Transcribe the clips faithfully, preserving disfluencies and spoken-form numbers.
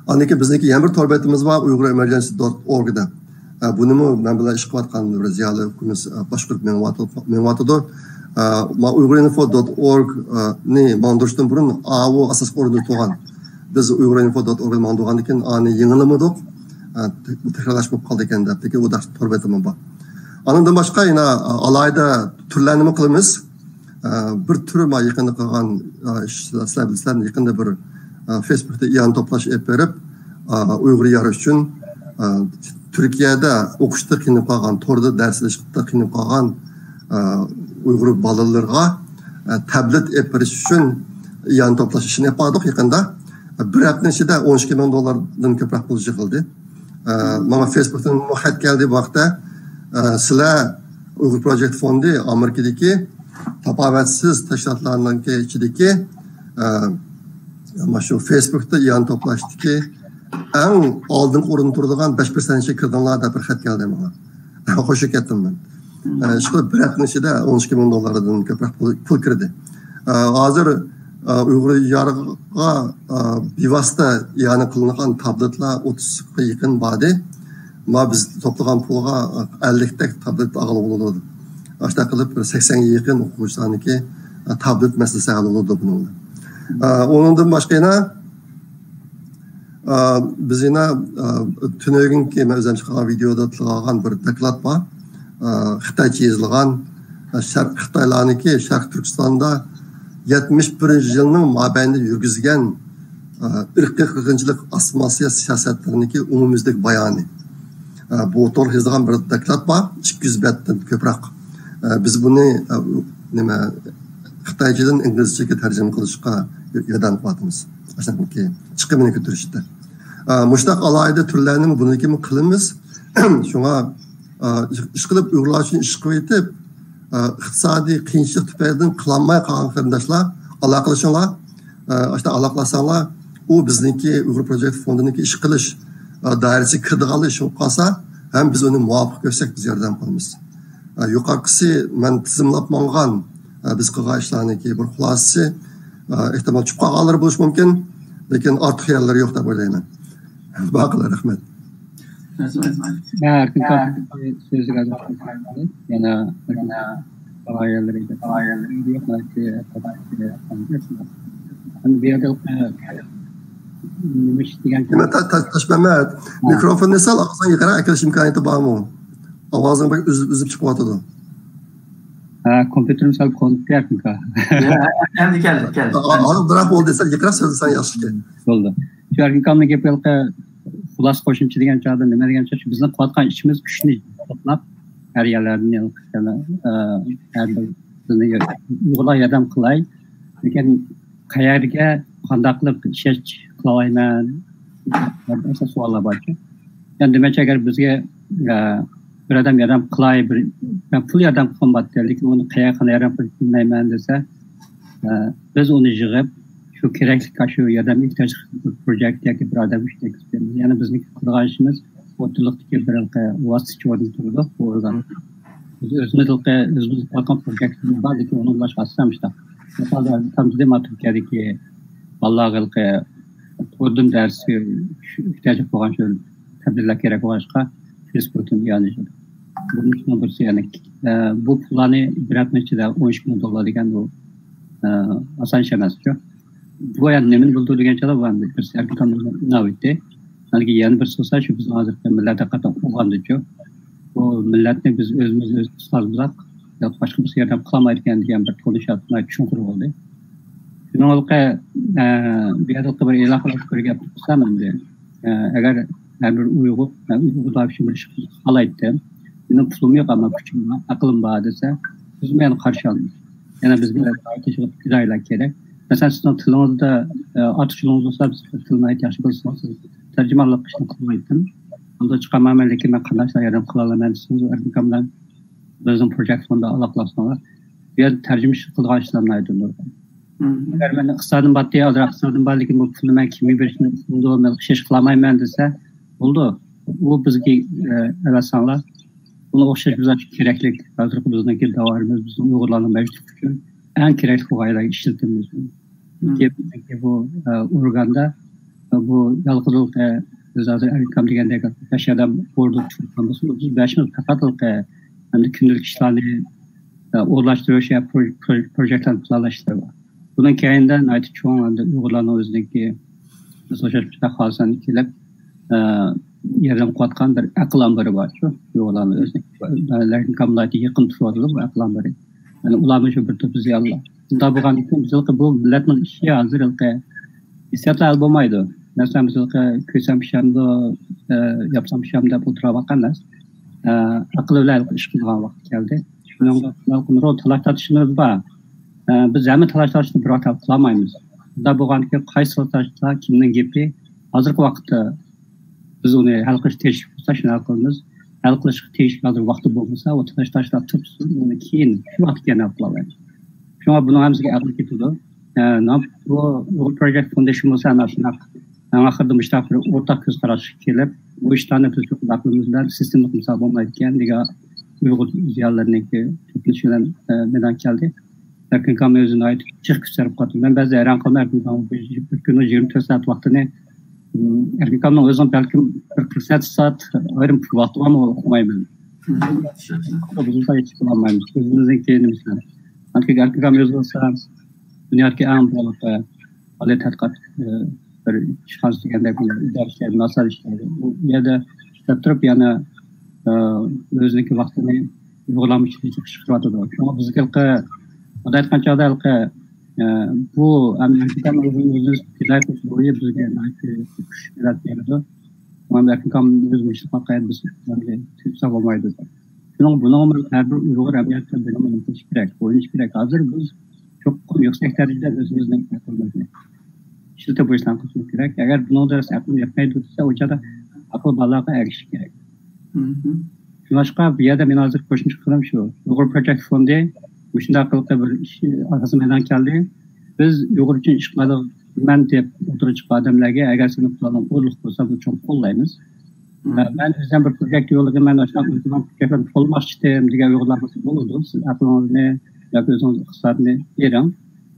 ئاندىن كېيىن بىزنىڭكى يەنە بىر تور بېتىمىز بار، uyghuremergency dot org دە. ئە، بۇنىمۇ مەن بىلەن ئىش قىلىۋاتقان بىر زىيالىي ئۇكىمىز، ئە، باشقۇرۇپ مېڭىۋاتىدۇ. مېڭىۋاتىدۇ. ئە، ما-، uyghurinfo dot org نى ماڭدۇرۇشتىن بۇرۇن ئاۋۇ ئاساسلىق ئورۇندا تۇرغان. بىز uyghurinfo dot org نى ماڭدۇرغاندىن كېيىن ئانى يېڭىلىمىدۇق. ئە، تەكرارلاش بولۇپ قالدى ئىكەن دەپ، لېكىن ئۇ تور بېتىمۇ بار. ئاندىن باشقا يەنە، ئە، ئالاھىدە تۈرلەرنىمۇ قىلىمىز. ئە، بىر تۈرى ما يېقىندا قىلغان، ئە، ئىش، سىلەر بىلىسىلەر، يېقىندا بىر، ئە، فېيسبۇكتا ئىئانە توپلاش ئېلىپ بېرىپ، ئە، ئۇيغۇر يارى ئۈچۈن، ئە، تۈركىيەدە ئوقۇشتا قىينىلىپ قالغان، توردا دەرس ئېلىشتا قىينىلىپ قالغان، ئە، ئۇيغۇر بالىلىرىغا، ئە، تابلېت ئېلىپ بېرىش ئۈچۈن ئىئانە توپلاش ئىشىنى ئېلىپ باردۇق يېقىندا. بىر ھەپتىنىڭ ئىچىدە ئون ئىككى مىڭ دوللاردىن كۆپرەك پۇل يىغىلدى. ئە، ماڭا فېيسبۇكتىن خەت كەلدى بۇ ھەقتە. ئە، سىلەر ئۇيغۇر پروجېكت فوندى ئامېرىكىدىكى تاپاۋەتسىز تەشكىلاتلارنىڭكى ئىچىدىكى، ئە، مانا شۇ فېيسبۇكتا ئىئانە توپلاشتىكى ئەڭ ئالدىنقى ئورۇندا تۇرىدىغان بەش پىرسەنتكە كىردىڭلار دەپ بىر خەت كەلدى ماڭا. خوشلۇق كەتتىم مەن. ئە، ئىشقىلىپ بىر ھەپتىنىڭ ئىچىدە ئون ئىككى مىڭ دوللاردىن كۆپرەك پۇل، پۇل كىردى. ئە، ھازىر، ئە، ئۇيغۇر يارىغا، ئە، بىۋاسىتە ئىئانە قىلىنغان تابلېتلار ئوتتۇزغا يېقىن باردى. ما بىز توپلىغان پۇلغا، ئە، ئەللىكتەك تابلېت ئالغىلى بولىدۇ. ئاشۇنداق قىلىپ بىر سەكسەنگە يېقىن ئوقۇغۇچىلارنىڭكى، ئە، تابلېت مەسىلىسى ھەل بولىدۇ بۇنىڭ بىلەن. ئە، ئۇنىڭدىن باشقا يەنە ئا، بىز يەنە، ئا، تۈنۈگۈنكى مەن ئۆزۈم چىقارغان ۋىدېودا تىلغا ئالغان بىر دوكلات بار. ئا، خىتايچە يېزىلغان، ئا، شەرق، خىتايلارنىڭكى شەرقىي تۈركىستاندا يەتمىش بىرىنچى يىلنىڭ مابەينىدە يۈرگۈزگەن، ئا، ئىرقىي قىرغىنچىلىق ئاسسىمىلياتسىيە سىياسەتلىرىنىڭكى ئومۇميۈزلۈك بايانى. ئا، بۇ توغرا يېزىلغان بىر دوكلات بار، ئىككى يۈز بەتتىن كۆپرەك. ئا، بىز بۇنى، ئا، نېمە، خىتايچىدىن ئىنگلىزچىگە تەرجىمە قىلىشقا ياردەم قىلىۋاتىمىز. ئاشۇنداقكى چىقىمىنى كۆتۈرۈشتە. ئا، مۇشۇنداق ئالاھىدە تۈرلەرنى بۇنىڭكىمۇ قىلىمىز. شۇڭا، ئا، ئىشقىلىپ ئۇيغۇرلار ئۈچۈن ئىش قىلىۋېتىپ، ئا، ئىقتىسادىي قىيىنچىلىق تۈپەيلىدىن قىلالماي قالغان قېرىنداشلار ئالاقىلىشىڭلار. ئا، ئاشۇنداق ئالاقىلاشساڭلار، ئۇ بىزنىڭكى ئۇيغۇر پروجېكت فوندىنىڭكى ئىش قىلىش، ئا، دائىرىسىگە كىرىدىغانلا ئىش بولۇپ قالسا، ھەم بىز ئۇنى مۇۋاپىق كۆرسەك، بىز ياردەم قىلىمىز. ئا، يۇقىرىقىسى مەن تىزىملاپ ماڭغان، ئا، بىز قىلغان ئىشلارنىڭكى بىر خۇلاسىسى. ئا، ئېھتىمال چۈشۈپ قالغانلىرى بولۇشى مۇمكىن، لېكىن ئارتۇق يەرلىرى يوق دەپ ئويلايمەن. باقىلار، رەھمەت. رەھمەت. مەن ئەركىن كاپىتان سۆزىگە يەنە، يەنە باھا يەرلىرى، باھا يەرلىرى يوق، بەلكى ئەمدى بۇ يەردە نېمە ئىش دېگەن نېمە، تا-، تا-، تاشمەمەت، ھە. مىكروفوننى سەل ئاغزىڭ يېقىنراق ئەكىرىش ئىمكانىيىتى بارمۇ؟ ئاۋازىڭ بەك ئۈزۈپ، ئۈزۈپ چىقىۋاتىدۇ. ھە، كومپيۇتېرىم سەل قونۇپ كەتتىكەن. ئەمدى كەلدى، كەلدى. ئا-، ئا-، ئاغزىڭ بىراق بولدى، سەل يېقىنراق سۆزلىسەڭ ياخشىكەن. بولدى. شۇ ئەركىن كامنىڭ گېپى ھېلىقى خۇلاسە قوشۇمچە دېگەن چاغدا، نېمە دېگەن چاغدا، بىزنىڭ قىلىۋاتقان ئىشىمىز كۈچنى توپلاپ، ھەر يەرلەردىن، ئە، ھەر بىر بىزنى ئۇيغۇرلار ياردەم قىلاي. لېكىن قەيەرگە، قانداق قىلىپ ئىشەنچ قىلالايمەن؟ ئاساس سوئاللار بارچۇ. يەنى دېمەكچى، ئەگەر بىزگە، ئە، بىر ئادەم ياردەم قىلاي، بىر، مەن پۇل ياردەم قىلغۇم بارتتى، لېكىن ئۇنى قەيەرگە قانداق ياردەم قىلىپ بىلمەيمەن دېسە، ئە، بىز ئۇنى يىغىپ، شۇ كېرەكلىك، شۇ ياردەم ئېھتىياجلىق بىر پروجېكت ياكى بىر ئادەم ئۈچۈن تەكلىپ بېرىمىز. يەنى بىزنىڭ قىلىدىغان ئىشىمىز ئوتتۇرىلىقتىكى بىر ۋاسىتىچى ئورنىدا تۇرىدۇ، بۇ ئورگان. بىز ئۆزىمىز ھېلىقى ئۆزىمىز قىلىۋاتقان پروجېكتىمىز بار، لېكىن ئۇنىڭ باشقا ئاساسەن مۇشۇنداق. مىسالدا، تامدىدى ما تۈركىيەدىكى بالىلارغا ھېلىقى توردىن دەرس ئېھتىياجى بولغان شۇ تەبىرلەر كېرەك بولغاچقا، فېيسبۇكتىن ياندى. بۇنىڭ بىرسى، يەنى، ئە، بۇ پۇللارنى بىر ھەپتىنىڭ ئىچىدە ئون ئىككى مىڭ دوللار دېگەن بۇ، ئە، ئاسان ئىش ئەمەس شۇ. بۇ يەنى نېمىنى بىلدۈرىدۇ دېگەن چاغدا، بۇ ئەمدى بىر سەرگىتام ناۋىتى. ئاندىن كېيىن يەنە بىرسى بولسا، شۇ بىزنىڭ ھازىرقى مىللەت ھەقىقەتەن ئوغاندىچۇ. بۇ مىللەتنى بىز ئۆزىمىز ئۆز قىسقانسىزاق، ياكى باشقا بىرسى ياردەم قىلالمايدىكەن دېگەن بىر تونۇشات چوڭقۇر بولدى. شۇنىڭ ھېلىقى، ئە، بۇ يەردە بىر ئېلان قىلىش بىر گەپ قىلسام ئەمدى. ئە، ئەگەر ھەر بىر ئۇيغۇر، مەن ئۇيغۇرلار ئۈچۈن بىر ئىش قىلىشنى خالايتتىم. مېنىڭ پۇلۇم يوق، ئەمما كۈچۈم بار، ئەقلىم بار دېسە، بىز مەن قارشى ئالىمىز. يەنە بىزگە تېخىغا پىدائىيلار كېرەك. مەسىلەن، سىزنىڭ تىلىڭىزدا، ئە، ئارتۇقچىلىقىڭىز بولسا، بىز تىلنى ناھايىتى ياخشى بىلىسىز. سىز تەرجىمانلىق ئىشىنى قىلمايتتىم. ئۇندا چىقارمايمەن، لېكىن مەن قانداق ئىشلار ياردەم قىلالايمەن دېسىڭىز، ئەركىن كامىلەن بىزنىڭ پروجېكت فوندىدا ئالاقىلاشساڭلار. بۇ يەردە تەرجىمە ئىش قىلىدىغان ئىشلار ناھايىتى نۇرغۇن. مم. ئەگەر مەن ئىقتىسادىم بارتى، ئازراق ئىقتىسادىم بار، لېكىن بۇ پۇلنى مەن كىمگە بېرىشنى ئۇقمىدىم، مەن ئىشلەش قىلالمايمەن دېسە، بولىدۇ. ئۇ بىزگە، ئە، ئەۋەتسەڭلار. بۇنىڭغا ئوخشاش بىز كېرەكلىك، ھازىرقى بىزنىڭكى داۋايىمىز، بىزنىڭ ئۇيغۇرلارنىڭ مەۋجۇتلۇقى ئۈچۈن ئەڭ كېرەكلىك بولغان يەرلەرگە ئىشلىتىمىز. مم. بۇ، ئە، ئورگاندا، بۇ يالغۇزلۇق، ئۆزى ھازىر ئەركىن ئاكام دېگەندەك بەش ئادەم ئوردا تۇتقان بولسا، بىز بەشىمىز پەقەت ھېلىقى ئەمدى كۈندىلىك ئىشلارنى ئورۇنلاشتۇرۇش يا پروژېكتلارنى پىلانلاش ئىشلىرى بار. بۇنىڭ كەينىدە ناھايىتى چوڭ ئەمدى ئۇيغۇرلارنىڭ ئۆزىنىڭكى سوشال خالىسان كېلىپ ياردەم قىلىۋاتقان بىر ئەقىل ئامبىرى بار شۇ. ئۇيغۇرلارنىڭ ئۆزىنىڭكى ئەركىن ئاكام ناھايىتى يېقىن تۇرۇۋاتىدۇ بۇ ئەقىل ئامبىرى. يەنى ئۇلارمۇ شۇ بىر توپ زىيالىيلار. شۇنداق بولغاندىكىن بىز ھېلىقى بۇ مىللەتنىڭ ئىشى ھازىر ھېلىقى ھېسسىياتلا ھەل بولمايدۇ. مەسىلەن، بىز ھېلىقى كۆرسەم پىشامدۇ، ياپسام پىشام دەپ ئولتۇرۇۋاتقان ئەمەس. ئەقىل بىلەن ھېلىقى ئىش قىلىدىغان ۋاقىت كەلدى. شۇنىڭغا نۇرغۇن تالاش تارتىشىمىز بار. بىز ھەممە تالاش تارتىشنى بىر ۋاقىت ھەل قىلالمايمىز. شۇنداق بولغاندىكىن قايسى تالاش تارتىشتا كىمنىڭ گېپى ھازىرقى ۋاقىتتا بىز ئۇنى ھەل قىلىشقا تېگىشلىك بولسا، شۇنى ھەل قىلىمىز. ھەل قىلىشقا تېگىشلىك ھازىر ۋاقتى بولمىسا، ئۇ تالاش تارتىشلار تۇرسۇن، ئۇنى كېيىن، شۇ ۋاقىتتا كېيىن ھەل قىلالايمىز. شۇڭا بۇنىڭ ھەممىسىگە ئەقىل كېتىدۇ. ئە، نام-، بۇ ئۇيغۇر پروجېكت فوندېيشن بولسا ئەنە شۇنداق، ئەڭ ئاخىرىدا مۇشۇنداق بىر ئورتاق كۆز قاراشقا كېلىپ، بۇ ئىشلارنى بىز شۇ قىلىمىز بىلەن سىستېمىلىق قىلمىساق بولمايدىكەن دېگەن ئۇيغۇر زىيالىيلىرىنىڭكى توپلىشى بىلەن، ئە، مەيدانغا كەلدى. ئەركىن ئاكام ئۆزى ناھايىتى جىق كۈچ سەرپ قىلىۋاتىدۇ. مەن بەزىدە ھەيران قالىمەن، ئەركىن ئاكام بىر كۈننىڭ يىگىرمە تۆت سائەت ۋاقتىنى، ئەركىن ئاكامنىڭ ئۆزىنىڭ بەلكىم بىر قىرىق سائەت ئايرىم ۋاقتى بارمۇ ئوقۇمايمەن. بۇزۇلسا ھېچ قىلالمايمىز. ئۆزىمىزنىڭكى نېمىسى. ئەركىن ئاكام ئۆزى بولسا دۇنيادىكى ئەڭ بىر ئالىي تەتقىقات، ئە، بىر ئىشخانىسى دېگەندەك بىر ئىدارە ئىشلەيدۇ، ناساز ئىشلەيدۇ. ئۇ يەردە ئىشلەپ تۇرۇپ يەنە، ئە، ئۆزىنىڭكى ۋاقتىنى ئۇيغۇرلارمۇ ئىچىدە چىقىشقا قىلىۋاتىدۇ. شۇڭا بىزگە ھېلىقى ئۇنداق ئېيتقان چاغدا ھېلىقى، ئە، بۇ ئەمدى ئەركىن ئاكام ئۆزىنىڭ پىدائىي روھى بىزگە ناھايىتى كۈچ بېرىدۇ. شۇڭا ئەركىن ئاكام ئۆزى مۇشۇ قايەت بىز تۈزسە بولمايدۇ. شۇنىڭ، بۇنىڭ ھەر بىر ئۇيغۇر ئەمەلىيەتتە بۇنىڭ بىلەن قىلىش كېرەك، ئوينىشى كېرەك. ھازىر بىز چوقۇم يۈكسەك دەرىجىدە ئۆزىمىزنىڭ ئەقلىمىزنى ئىشلىتىپ بۇ ئىشلارنى قىلىشىمىز كېرەك. ئەگەر بۇنىڭدا ئەقلىم يەتمەيدۇ دېسە، ئۇ چاغدا ئاقىل بالىلارغا ئەگىشىش كېرەك. شۇڭلاشقا بۇ يەردە مېنىڭ ھازىر قوشۇمچە پىكرىم شۇ. ئۇيغۇر پروجېكت فوندى مۇشۇنداق قىلىپ بىر ئىش ئاساسىي مەيدانغا كەلدى. بىز ئۇيغۇر ئۈچۈن ئىش قىلىدىغان مەن دەپ ئوتتۇرىغا چىققان ئادەملەرگە، ئەگەر سىنىپ قالغان ئورۇنلۇق بولسا، بۇ چوڭ قوللايمىز. مەن ئۆزۈم بىر پروجېكت يوللىغىن، مەن ئاشۇنداق ئۆزۈم پروجېكتلارنى قوللىماقچىدىم دېگەن ئۇيغۇرلار بولسا بولىدۇ. سىز ئەقلىڭىزنى ياكى ئۆزىڭىز ئىقتىسادنى بېرىڭ.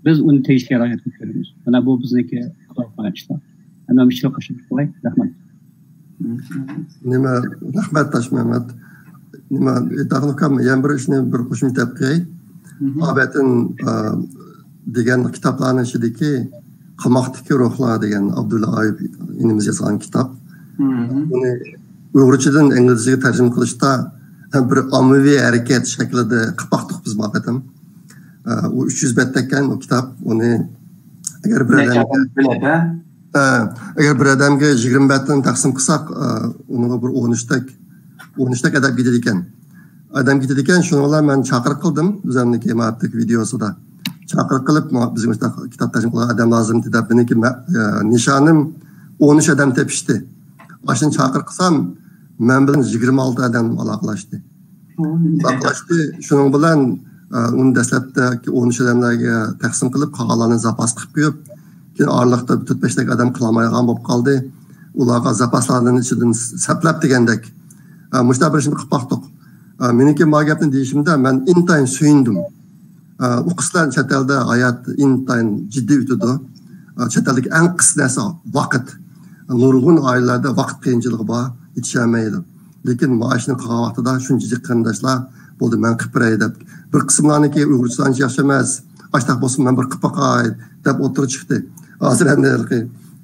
بىز ئۇنى تېگىشلىك يەرگە يەتكۈزۈپ بېرىمىز. مانا بۇ بىزنىڭكى قىلىۋاتقان ئىشلار. ئەمما مۇشۇنى قوشۇپ قوياي. رەھمەت. نېمە، رەھمەت تاشمەمەت. نېمە، ئېيتاغلىقام، يەنە بىر ئىشنى بىر قوشۇمچە دەپ قوياي. ئابەتىن، ئا، دېگەن كىتابلارنىڭ ئىچىدىكى قىماقتىكى روھلار دېگەن ئابدۇللا ئايۇپ ئىنىمىز يازغان كىتاب. بۇنى ئۇيغۇرچىدىن ئىنگلىزچىگە تەرجىمە قىلىشتا بىر ئاممىۋى ھەرىكەت شەكلىدە قىلىپ باقتۇق بىز ما قېتىم. ئا، ئۇ ئۈچ يۈز بەتتەككەن ئۇ كىتاب. ئۇنى ئەگەر بىر نەچچە ئادەم ئادەم بىلەدە؟ ھە، ئەگەر بىر ئادەمگە يىگىرمە بەتتىن تەقسىم قىلساق، ئا، ئۇنىڭغا بىر ئون ئۈچتەك، ئون ئۈچتەك ئادەم كېتىدىكەن. ئادەم كېتىدىكەن، شۇنىڭ بىلەن مەن چاقىرىق قىلدىم، ئۆزۈمنىڭكى مائارىپتىكى ۋىدېئوسىدا. چاقىرىق قىلىپ، ماڭا بىزگە مۇشۇنداق كىتاب تەرجىمە قىلغان ئادەم لازىم دەپ، مېنىڭكى مە-، ئە، نىشانىم ئون ئۈچ ئادەم تېپىشتى. ئاشۇنى چاقىرىق قىلسام، مەن بىلەن يىگىرمە ئالتە ئادەم ئالاقىلاشتى. ئالاقىلاشتى. شۇنىڭ بىلەن، ئە، ئۇنى دەسلەپتىكى ئون ئۈچ ئادەملەرگە تەقسىم قىلىپ، قالغانلارنى زاپاس قىلىپ قويۇپ، كېيىن ئارىلىقتا بىر تۆت بەشتەك ئادەم قىلالمايدىغان بولۇپ قالدى. ئۇلارغا زاپاسلارنىڭ ئىچىدىن سەپلەپ دېگەندەك، ئە، مۇشۇنداق بىر ئىشنى قىلىپ باقتۇق. ئە، مېنىڭكى ما گەپنى دېيىشىمدە مەن ئىنتايىن سۆيۈندۈم. ئە، ئۇ قىسلار چەت ئەلدە ھايات ئىنتايىن جىددىي ئۆتىدۇ. ئە، چەت ئەلدىكى ئەڭ قىس نەرسە ۋاقىت. نۇرغۇن ئائىلىلەردە ۋاقىت قىيىنچىلىقى بار، يېتىشەلمەيدۇ. لېكىن مائاشنى قىلغان ۋاقتىدا شۇنچە جىق قېرىنداشلار، بولدى، مەن قىلىپ بېرەي دەپ، بىر قىسىملارنىڭكى ئۇيغۇرچىسى ئانچە ياخشى ئەمەس، ئاشتاق بولسا مەن بىر قىلىپ باقاي دەپ ئوتتۇرىغا چىقتى. ھازىر ئەمدى ھېلىقى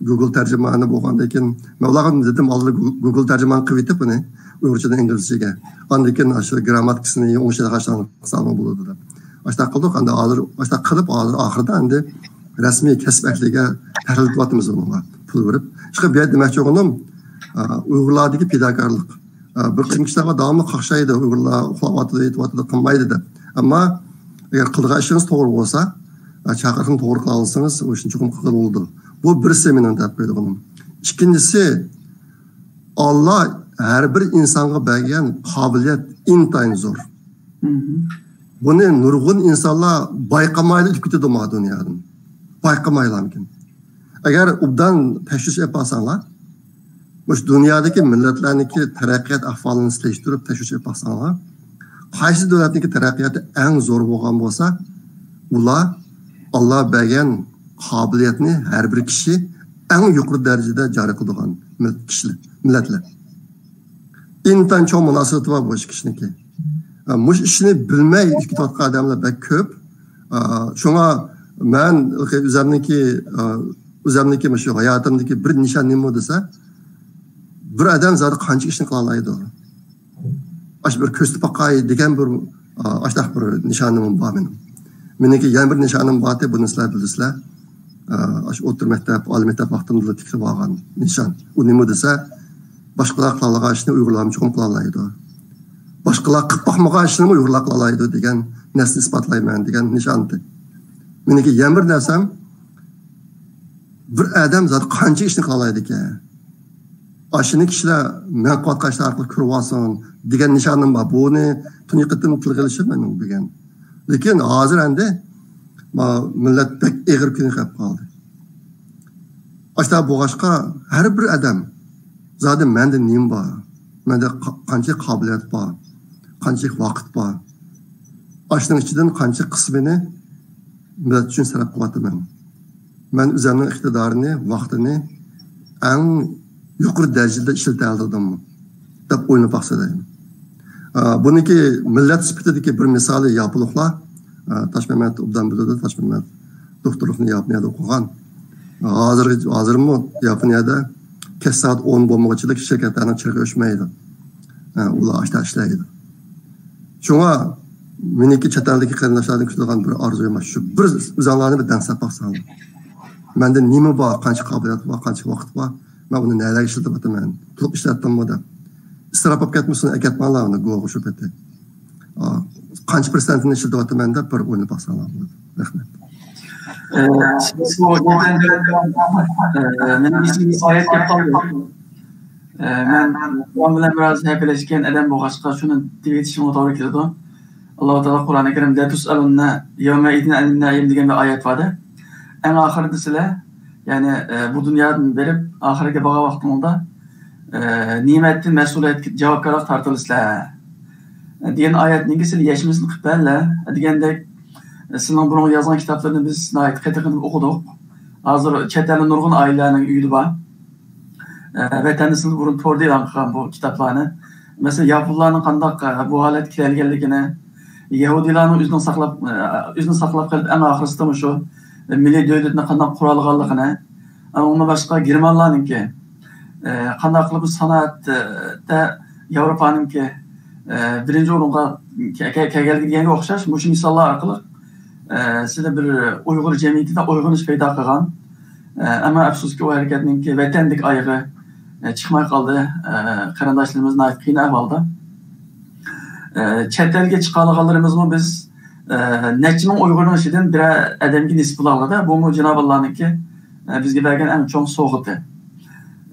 گۇگل تەرجىمانى بولغاندىن كېيىن، مەن ئۇلارغا دېدىم، ئالدىدا گۇ-، گۇگل تەرجىمان قىلىۋېتىپ ئۇنى ئۇيغۇرچىدىن ئىنگلىزچىگە. ئاندىن كېيىن ئاشۇ گرامماتىكىسىنى ئوڭشىدىغان ئىشلارنى قىلساڭلار بولىدۇ دەپ. ئاشتاق قىلدۇق، ئەمدى ھازىر ئاشتاق قىلىپ، ھازىر ئاخىرىدا ئەمدى رەسمىي كەسىپ ئەھلىگە تەھرىرلىتىۋاتىمىز ئۇنىڭغا پۇل بېرىپ. ئىشقىلىپ، بۇ يەردە دېمەكچى بولغىنىم، ئا، ئۇيغۇرلاردىكى پىداكارلىق. ئا، بىر قىسىم كىشىلەر بار، داۋاملىق قاقشايدۇ، ئۇيغۇرلار ئۇخلاۋاتىدۇ، يېتىۋاتىدۇ، قىلمايدۇ دەپ. ئەمما ئەگەر قىلىدىغان ئىشىڭىز توغرا بولسا، ئا، چاقىرىقنى توغرا قىلالىسىڭىز، ئۇ ئىشنى چوقۇم قىلغىلى بولىدۇ. بۇ بىرسى مېنىڭ دەپ قويىدىغىنىم. ئىككىنچىسى، ئاللا ھەر بىر ئىنسانغا بەرگەن قابىلىيەت ئىنتايىن زور. بۇنى نۇرغۇن ئىنسانلار بايقىمايلا ئۆتۈپ كېتىدۇ ما دۇنيادىن. بايقىمايلامكىن. ئەگەر ئوبدان تەشۋىش ئېلىپ بارساڭلار، مۇشۇ دۇنيادىكى مىللەتلەرنىڭكى تەرەققىيات ئەھۋالىنى سېلىشتۇرۇپ تەشۋىش ئېلىپ باقساڭلار، قايسى دۆلەتنىڭكى تەرەققىياتى ئەڭ زور بولغان بولسا، ئۇلار ئاللا بەرگەن قابىلىيەتنى ھەر بىر كىشى ئەڭ يۇقىرى دەرىجىدە جارى قىلىدىغان مىل-، كىشىلەر، مىللەتلەر. ئىنتايىن چوڭ مۇناسىۋىتى بار بۇ ئىككى كىشىنىڭكى. ھە، مۇشۇ ئىشنى بىلمەي ئىشنى كېتىۋاتقان ئادەملەر بەك كۆپ. ئا، شۇڭا مەن ئۆزەمنىڭكى، ئا، ئۆزەمنىڭكى مۇشۇ ھاياتىمدىكى بىر نىشان نېمە دېسە، بىر ئادەم زادى قانچە ئىشنى قىلالايدۇ؟ ئاشۇ بىر كۆرسىتىپ باقاي دېگەن بىر، ئا، ئاشۇنداق بىر نىشانىم بار مېنىڭ. مېنىڭكى يەنە بىر نىشانىم بار ئىدى، بۇنى سىلەر بىلىسىلەر. ئا، ئاشۇ ئوتتۇرا مەكتەپ، ئالىي مەكتەپ ۋاقتىمدىلا تىكلىپ ئالغان نىشان. ئۇ نېمە دېسە، باشقىلار قىلالىغان ئىشنى ئۇيغۇرلارمۇ چوقۇم قىلالايدۇ. باشقىلار قىلىپ باقمىغان ئىشنىمۇ ئۇيغۇرلار قىلالايدۇ دېگەن نەرسىنى ئىسپاتلايمەن دېگەن نىشان ئىدى. مېنىڭكى يەنە بىر نەرسەم، بىر ئادەم زادى قانچە ئىشنى قىلالايدىكەن؟ ئاشۇنى كىشىلەر مەن قىلىۋاتقان ئىشلار ئارقىلىق كۆرۈۋالسۇن دېگەن نىشانىم بار. بۇنى تۇنجى قېتىم تىلغا ئېلىشىم مېنىڭ بۈگۈن. لېكىن ھازىر ئەمدى ما مىللەت بەك ئېغىر كۈنگە كەپ قالدى. ئاشۇنداق بولغاچقا ھەر بىر ئادەم زادى مەندە نېمە بار؟ مەندە قا-، قانچىلىك قابىلىيەت بار؟ قانچىلىك ۋاقىت بار؟ ئاشۇنىڭ ئىچىدىن قانچە قىسمىنى مىللەت ئۈچۈن سەرپ قىلىۋاتىمەن؟ مەن ئۆزۈمنىڭ ئىقتىدارىنى، ۋاقتىنى ئەڭ يۇقىرى دەرىجىدە ئىشلىتەلىدىممۇ دەپ ئويلىنىپ باقسا دەيمەن. ئا، بۇنىڭكى مىللەت سۈپىتىدىكى بىر مىسالى ياپونلۇقلار. ئا، تاشمەمەت ئوبدان بىلىدۇ، تاشمەمەت دوكتورلۇقنى ياپونىيەدە ئوقۇغان. ھازىر، ھازىرمۇ ياپونىيەدە كەچ سائەت ئون بولمىغۇچىلىك شىركەتلەرنىڭ چىرىغى ئۆچمەيدۇ. ئا، ئۇلار ئاشتا ئىشلەيدۇ. شۇڭا مېنىڭكى چەت ئەلدىكى قېرىنداشلاردىن كۈتىدىغان بىر ئارزۇيۇم بار. شۇ بىر ئۆزۈڭلارنى بىر دەڭسەپ باقساڭلار. مەندە نېمە بار، قانچە قابىلىيەت بار، قانچە ۋاقىت بار، مەن ئۇنى نەلەرگە ئىشلىتىۋاتىمەن، تولۇق ئىشلەتتىممۇ دەپ. ئىسراپ بولۇپ كەتمىسۇن، ئەكەتمەڭلار ئۇنى گوغا شۇ پېتى. ئا، قانچە پىرسەنتىنى ئىشلىتىۋاتىمەن دەپ بىر ئويلىنىپ باقساڭلار بولىدۇ. رەھمەت. ئە، سىز بۇ، ئە، مېنىڭ ئېسىمگە ئايەت كەپ قالدى. ئە، مەن قۇرئان بىلەن بىراز ھەپىلەشكەن ئادەم بولغاچقا، شۇنى دېيىۋېتىشىمغا توغرا كېلىدۇ. ئاللاھ تائالا قۇرئانى كەرىمدە، «لَتُسْأَلُنَّ يَوْمَئِذٍ عَنِ النَّعِيمِ» دېگەن بىر ئايەت بار-دە. ئەڭ ئاخىرىدا سىلەر، يەنى، ئە، بۇ دۇنيادىن بېرىپ، ئاخىرەتكە بارغان ۋاقتىڭلاردا، ئە، نېمە ئەتتىن مەسئۇلىيەتكە، جاۋابكارلىققا تارتىلىسىلەر، دېگەن ئايەتنىڭكى سىلەر يەشمىسىنى قىلىپ بەرلە دېگەندەك، سىلىنىڭ بۇرۇنقى يازغان كىتابلىرىنى بىز ناھايىتى قېتىم قېتىم ئوقۇدۇق. ھازىر چەت ئەلدە نۇرغۇن ئائىلىلەرنىڭ ئۆيىدە بار. ئە، ۋەتەندە سىلەر بۇرۇن توردا ئېلان قىلغان بۇ كىتابلارنى. مەسىلەن، ياپونلارنىڭ قانداق، ئە، بۇ ھالەتكە كېلەلىگەنلىكىنى، يەھۇدىيلارنىڭ ئۆزىنىڭ ساقلاپ، ئە، ئۆزىنى ساقلاپ قېلىپ، ئەڭ ئاخىرسىدا مۇشۇ مىللىي دۆلىتىنى قانداق قۇرالىغانلىقىنى، ئە، ئۇنىڭدىن باشقا گېرمانلارنىڭكى، ئە، قانداق قىلىپ سانائەتتە ياۋروپانىڭكى، ئە، بىرىنچى ئورۇنغا كە-، كە-، كەلگەنلىكىگە ئوخشاش مۇشۇ مىساللار ئارقىلىق، ئە، سىلى بىر ئۇيغۇر جەمئىيىتىدە ئويغىنىش پەيدا قىلغان. ئە، ئەمما ئەپسۇسكى، ئۇ ھەرىكەتنىڭكى ۋەتەندىكى ئايىغى، ئە، چىقماي قالدى. ئە، قېرىنداشلىرىمىز ناھايىتى قىيىن ئەھۋالدا. ئە، چەت ئەلگە چىقالىغانلىرىمىزمۇ بىز، ئە، نەچچە مىڭ ئۇيغۇرنىڭ ئىچىدىن بىرەر ئادەمگە نېسىپ بولالىدى. بۇمۇ جانابىللانىڭكى، ئە، بىزگە بەرگەن ئەڭ چوڭ سوۋغىتى.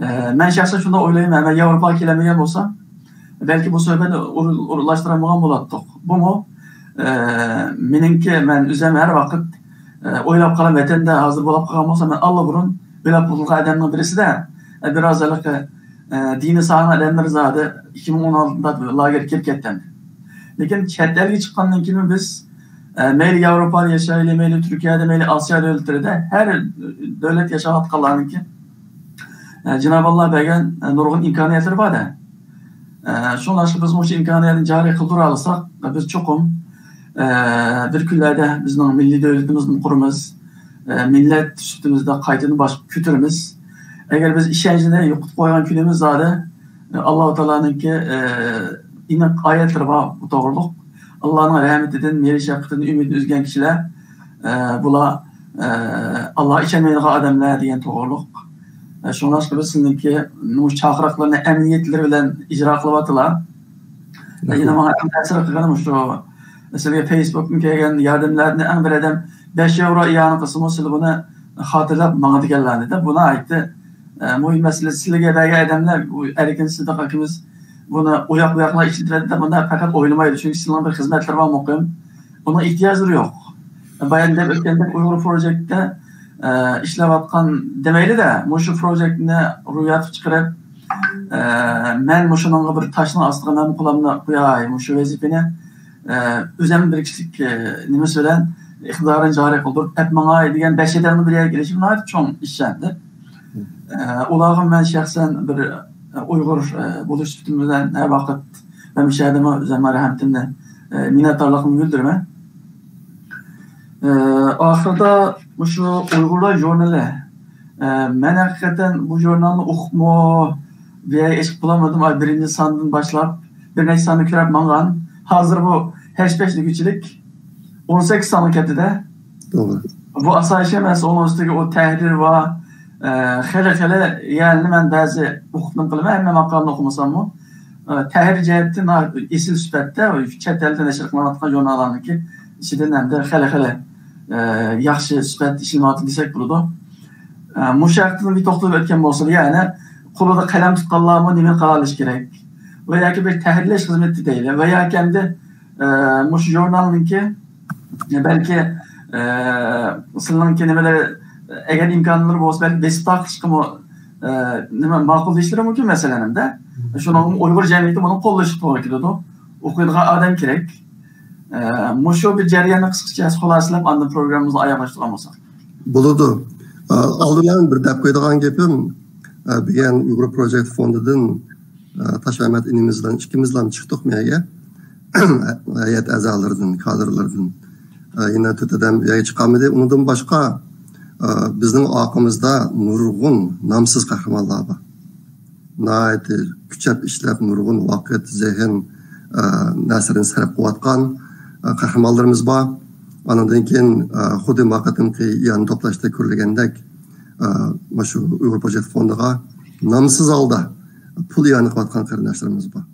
ئە، مەن شەخسەن شۇنداق ئويلايمەن، مەن ياۋروپاغا كېلەلمىگەن بولسام، بەلكى بۇ سۆھبەتنى ئور-، ئورۇنلاشتۇرالمىغان بولاتتۇق. بۇمۇ، ئە، مېنىڭكى، مەن ئۆزۈم ھەر ۋاقىت، ئە، ئويلاپ قالىمەن، ۋەتەندە ھازىر بولاپ قالغان بولسا، مەن ئاللىبۇرۇن ئويلاپ بولغان ئادەمنىڭ بىرسىدە، ئە، بىراز ھېلىقى، ئە، دىنىي ساھەنىڭ ئادەملىرى زادى ئىككى مىڭ ئون ئالتىدا لاگېرغا كېلىپ كەتكەن. لېكىن چەت ئەلگە چىققاندىن كېيىن بىز، ئە، مەيلى ياۋروپادا ياشايلى، مەيلى تۈركىيەدە، مەيلى ئاسىيا دۆلەتلىرىدە، ھەر دۆلەت ياشاۋاتقانلارنىڭكى، ئە، جانابىللا بەرگەن، ئە، نۇرغۇن ئىمكانىيەتلىرى بار-دە. ئە، شۇڭلاشقا بىز مۇشۇ ئىمكانىيەتنى جارى قىلدۇرالىساق، بىز چوقۇم، ئە، بىر كۈنلەردە بىزنىڭ مىللىي دۆلىتىمىزنى قۇرىمىز، ئە، مىللەت سۈپىتىمىزدە قايتىدىن باش كۆتۈرىمىز. ئەگەر بىز ئىشەنچنى يوقىتىپ قويغان كۈنىمىز زادى، ئە، ئاللاھۇ تائالانىڭكى، ئە، ئېنىق ئايەتلىرى بار بۇ توغرۇلۇق. ئاللانىڭ رەھمىتىدىن، مېھرى شەپقىتىدىن ئۈمىدىنى ئۈزگەن كىشىلەر، ئە، بۇلار، ئە، ئاللاغا ئىشەنمەيدىغان ئادەملەر دېگەن توغرۇلۇق. ئە، شۇڭلاشقا بىز سىلىنىڭكى مۇشۇ چاقىرىقلىرىنى ئەمەلىيەتلىرى بىلەن ئىجرا قىلىۋاتىلاڭ. ئە، يەنە ماڭا ئەڭ تەسىر قىلغىنى مۇشۇ، سىلىگە فېيسبۇكتىن كەلگەن ياردەملەرنى ئەڭ بىر ئادەم بەش ياۋرو ئىئانە قىلسىمۇ، سىلەر بۇنى خاتىرىلەپ ماڭىدىكەنلەر دېدى. بۇ ناھايىتى، ئە، مۇھىم مەسىلە. سىلىگە بەرگەن ئادەملەر، بۇ ئەركىن سىدىق ئاكىمىز بۇنى ئۇياق-بۇياقلا ئىشلىتىۋەتتى دەپ، بۇنداق پەقەت ئويلىمايدۇ. چۈنكى سىلىنىڭ بىر خىزمەتلىرى بار مۇقىم. ئۇنىڭ ئېھتىياجلىرى يوق. بايان دەپ ئۆتكەندەك، ئۇيغۇر پروجېكتىدە، ئە، ئىشلەۋاتقان دېمەيلى-دە، مۇشۇ پروجېكتنى روياپقا چىقىرىپ، ئە، مەن مۇشۇنىڭغا بىر تاشنىڭ ئاستىغا مەن قولۇمنى قوياي، مۇشۇ ۋەزىپىنى، ئە، ئۆزۈم بىر كىشىلىك، ئە، نېمىسى بىلەن، ئىقتىدارىنى جارى قىلدۇرۇپ ئەپ ماڭاي دېگەن بەش ئادەمنىڭ بىر يەرگە كېلىشى ناھايىتى چوڭ ئىش ئەمدى. ئۇلارغا مەن شەخسەن بىر ئۇيغۇر بولۇش سۈپىتىم بىلەن ھەر ۋاقىت مەن مۇشۇ يەردىمۇ ئۆزۈم مەرھەمىتىمنى، مىننەتدارلىقىمنى بىلدۈرىمەن. ئاخىرىدا مۇشۇ ئۇيغۇرلار ژۇرنىلى، مەن ھەقىقەتەن بۇ ژۇرنالنى ئوقۇپمۇ بىر يەرگە ئېچىپ بولالمىدىم. ئاي، بىرىنچى ساندىن باشلاپ بىر نەچچە ساننى كۆرۈپ ماڭغان. ھازىر بۇ ھەش پەش دېگۈچىلىك ئون سەككىز سانغا كەتتى-دە. توغرا. بۇ ئاساسىي ئەمەس، ئۇنىڭ ئۈستىگە ئۇ تەھرىر ۋە، ئە، خېلى، خېلى، يەنى مەن بەزى ئوقۇپ نېمە قىلىمەن، ھەممە ماقالىنى ئوقۇمىساممۇ، ئە، تەھرىر جەھەتتىن ئېسىل سۈپەتتە چەت ئەلدە نەشر قىلىنىۋاتقان ژۇرناللارنىڭكى ئىچىدىن ھەمدە خېلى، خېلى، ئە، ياخشى سۈپەتتە ئىشلىنىۋاتىدۇ دېسەك بولىدۇ. ئە، مۇشۇ ھەقتە بىر توختىلىپ ئۆتكەن بولسىلا، يەنى قولىدا قەلەم تۇتقانلارمۇ نېمە قىلالىشى كېرەك؟ ۋە ياكى بىر تەھرىرلەش خىزمىتى دەيلى ۋە ياكى ئەمدى، ئە، مۇشۇ ژۇرنالنىڭكى، بەلكى، ئە، سىلىنىڭكى نېمىلەر، ئەگەر ئىمكانلىرى بولسا، بەلكى بېسىپ تارقىتىشقىمۇ، ئە، نېمە، ماقۇل دېيىشلىرى مۇمكىن، مەسىلەن، ھەمدە شۇنىڭ ئۇيغۇر جەمئىيىتى بۇنى قوللىشى توغرا كېلىدۇ. ئوقۇيدىغان ئادەم كېرەك. ئە، مۇشۇ بىر جەرياننى قىسقىچە خۇلاسىلەپ، ئاندىن پروگراممىمىزنى ئاياغلاشتۇرغان بولساق. بولىدۇ. ئە، ئالدى بىلەن بىر دەپ قويىدىغان گېپىم، ئە، بۈگۈن ئۇيغۇر پروجېكت فوندىدىن، ئە، تاشئەمەت ئىنىمىز بىلەن ئىككىمىزلا چىقتۇق مەيگە. ھەيئەت ئەزالىرىدىن، كادىرلىرىدىن، ئە، يەنە تۆت ئادەم يەرگە چىقالمىدى. ئۇنىڭدىن باشقا، ئە، بىزنىڭ ئارقىمىزدا نۇرغۇن نامسىز قەھرىمانلار بار. ناھايىتى كۈچەپ ئىشلەپ، نۇرغۇن ۋاقىت، زېھىن، ئە، نەرسىلەرنى سەرپ قىلىۋاتقان، ئە، قەھرىمانلىرىمىز بار. ئانىڭدىن كېيىن، ئە، خۇددى ما قېتىمقى ئىئانە توپلاشتا كۆرۈلگەندەك، ئە، مۇشۇ ئۇيغۇر پروجېكت فوندىغا نامسىز ھالدا پۇل ئىئانە قىلىۋاتقان قېرىنداشلىرىمىز بار.